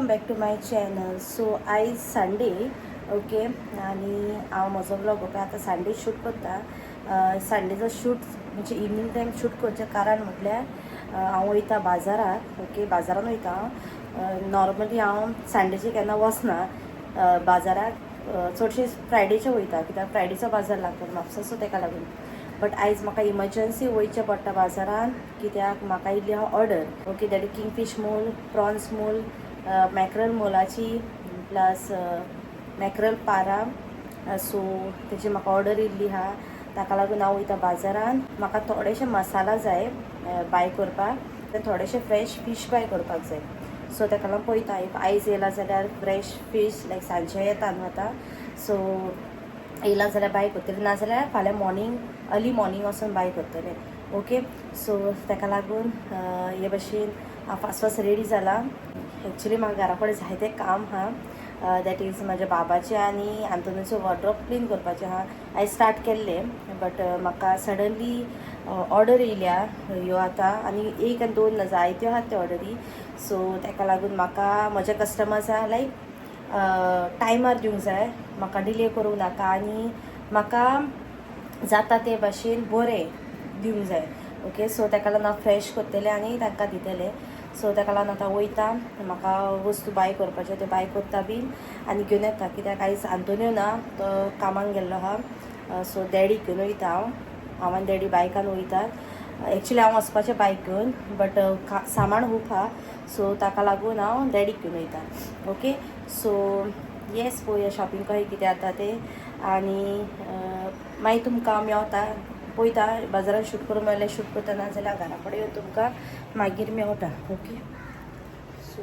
Welcome back to my channel. So आयज Sunday, okay, आनी हांव म्हजो व्लॉग ओके आतां संडे शूट करता. संडेचो शूट म्हणजे इवनींग टायम शूट करचें कारण म्हटल्यार हांव वयता बाजाराक, ओके, बाजारान वयता हांव. नॉर्मली हांव संडेचे केन्ना वचना बाजाराक, चडशे फ्रायडेचे वयता कित्याक फ्रायडेचो बाजार लागता म्हापसा, सो तेका लागून. बट आयज म्हाका इमर्जन्सी वयचें पडटा बाजारान कित्याक म्हाका इल्ली आहा order, okay, that kingfish मोल, प्रॉन्स मोल, मॅकरल मोलाची, प्लस मॅकरल पारा. सो तेजी म्हाका ऑर्डर येयल्ली आहा, ताका लागून हांव वयता बाजारान. म्हाका थोडेशे मसाला जाय बाय करपाक, ते थोडेशे फ्रेश फीश बाय करपाक जाय. सो ताका लागून पळयता, if आयज येयला जाल्यार फ्रेश फीश लायक सांजचे येता न्हू आतां, सो येयला जाल्यार बाय करतलें, नाजाल्यार फाल्यां मॉर्निंग अर्ली मॉर्निंग वचून बाय करतलें. ओके, सो ताका लागून हे भशेन हांव फास्ट फास्ट रेडी जाला. एक्चुली म्हाका घरा कडेन जायतें काम आहा, that is म्हाज्या बाबाचें आनी आंतोनीचो वॉर्ड्रोप क्लीन करपाचें आहा. हांवें स्टार्ट केल्लें बट म्हाका सडनली ऑर्डर येयल्या ह्यो आतां, आनी एक आनी दोन ना, जायत्यो आहात त्यो ऑर्डरी. सो ताका लागून म्हाका म्हज्या कस्टमर्सां लायक टायमार दिवंक जाय, म्हाका डिले करूंक नाका आनी म्हाका जाता ते भाशेन बरें दिवंक जाय. ओके, सो ताका लागून हांव फ्रेश करतलें आनी तांकां दितलें. सो ताका लागून आतां वयता, म्हाका वस्तू बाय करपाच्यो त्यो बाय करता बीन आनी घेवन येता कित्याक आयज आंतोनियो ना, तो कामाक गेल्लो आहा. सो डॅडीक घेवन वयता हांव, हांव आनी डॅडी बायकान वयतात. एक्चुली हांव वचपाचें बायक घेवन बट सामान खूब आहा, सो ताका लागून हांव डॅडीक घेवन वयता. ओके, सो येस, पळोवया शॉपिंग कशें कितें जाता तें आनी मागीर तुमकां मेवता. पळयता बाजारान शूट करूंक मेळल्यार शूट करता, ना जाल्यार घरा कडेन येवन तुमकां मागीर मेवता. ओके, सो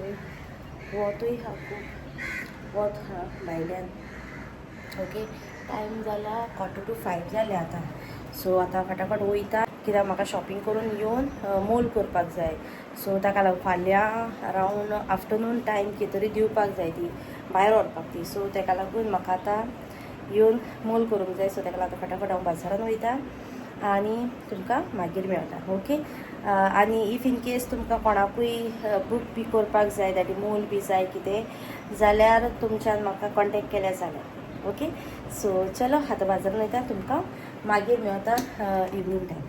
वोतूय आहा, खूब वत आहा भायल्यान. ओके, टायम जाला 4:45 जाले आतां. सो आतां फटाफट वयता कित्याक म्हाका शॉपिंग करून येवन मोल करपाक जाय. सो ताका लागून फाल्यां अरावंड आफ्टरनून टायम कितें तरी दिवपाक जाय, ती भायर व्हरपाक ती. सो ताका लागून म्हाका आतां येवन मोल करूंक जाय. सो ताका लागून फटाफट हांव बाजारान वयता आनी तुमकां मागीर मेळटा. ओके, आनी if in case तुमकां कोणाकूय बूक बी करपाक जाय, that मोल बी जाय कितें जाल्यार तुमच्यान म्हाका कॉन्टेक्ट केल्यार जालें. ओके, सो चलो आतां बाजारान वयता, तुमकां मागीर मेळटा evening time.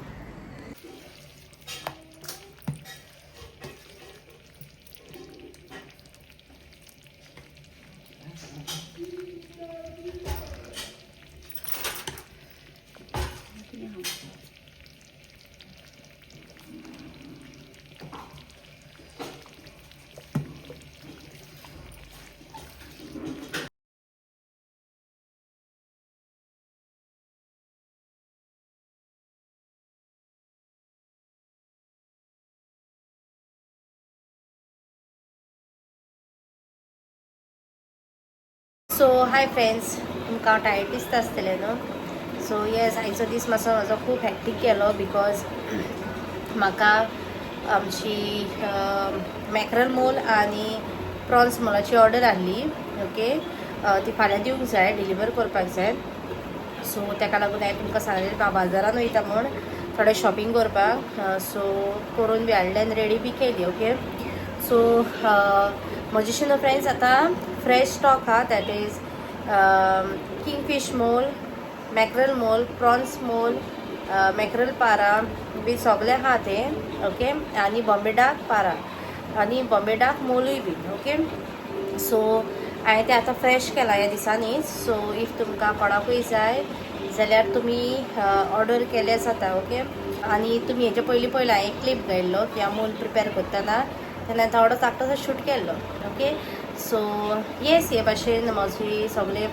So hi friends, तुमकां हांव टायर्ड दिसता आसतलें न्हू. सो येस, आयचो दीस मातसो म्हजो खूब हॅक्टीक गेलो because म्हाका आमची मॅकरल मोल आनी प्रॉन्स मोलाची ऑर्डर आहली. ओके, ती फाल्यां दिवंक जाय, डिलिव्हर करपाक जाय. सो ताका लागून हांवें तुमकां सांगलें हांव बाजारान वयता म्हूण थोडें शॉपिंग करपाक. सो करून बी हाडलें आनी रेडी बी केली. ओके, सो म्हजेशी न्हू फ्रेंड्स आतां फ्रेश स्टॉक आहा, that is kingfish mole, mackerel mole, prawns mole, mackerel पारा बी सगळें आहा तें. ओके, आनी बॉम्बे डाक पारा आनी बॉम्बे डाक मोलूय बी. ओके, सो हांवें तें आतां फ्रेश केलां ह्या दिसांनी. सो if तुमकां कोणाकूय जाय जाल्यार तुमी ऑर्डर केल्यार जाता. ओके, आनी तुमी हेजे पयलीं पयलें हांवें एक क्लिप घायल्लो की हांव मोल प्रिपेर करतना, तेन्ना थोडो धाकटोसो शूट केल्लो. ओके, सो येस, हे भाशेन म्हजी सगळे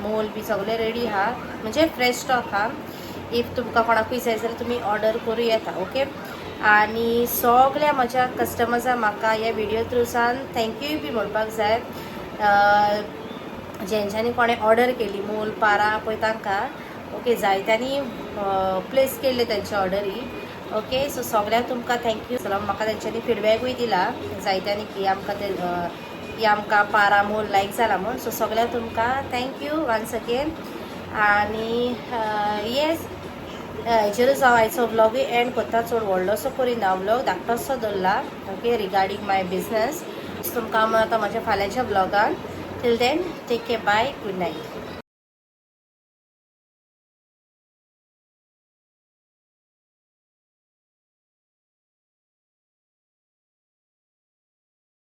मोल बी सगळे रेडी आहा, म्हणजे फ्रेश स्टॉक आहा. If तुमकां कोणाकूय जाय जाल्यार तुमी ऑर्डर करूं येता. ओके, आनी सगळ्या म्हज्या कस्टमर्सांक म्हाका ह्या विडियो थ्रूसान थँक्यूय बी म्हणपाक जाय, जेंच्यांनी कोणें ऑर्डर केली मोल पारा पळय तांकां. ओके, जायत्यांनी प्लेस केल्ले तेंचे ऑर्डरी. ओके, सो सगळ्यांक तुमकां thank you. म्हाका तेंच्यांनी फिडबॅकूय दिला जायत्यांनी की आमकां ते की आमकां पारा मोल लायक जाला म्हूण. सो सगळ्यांक तुमकां thank you once again. आनी येस, हेचेरूच हांव आयचो व्लॉगूय एंड करता. चड व्हडलोसो करिना व्लॉग, धाकटोसो दवरला. Okay, regarding my business. Next तुमकां हांव मेळता म्हज्या फाल्यांच्या ब्लॉगान. Till then take care, bye, good night.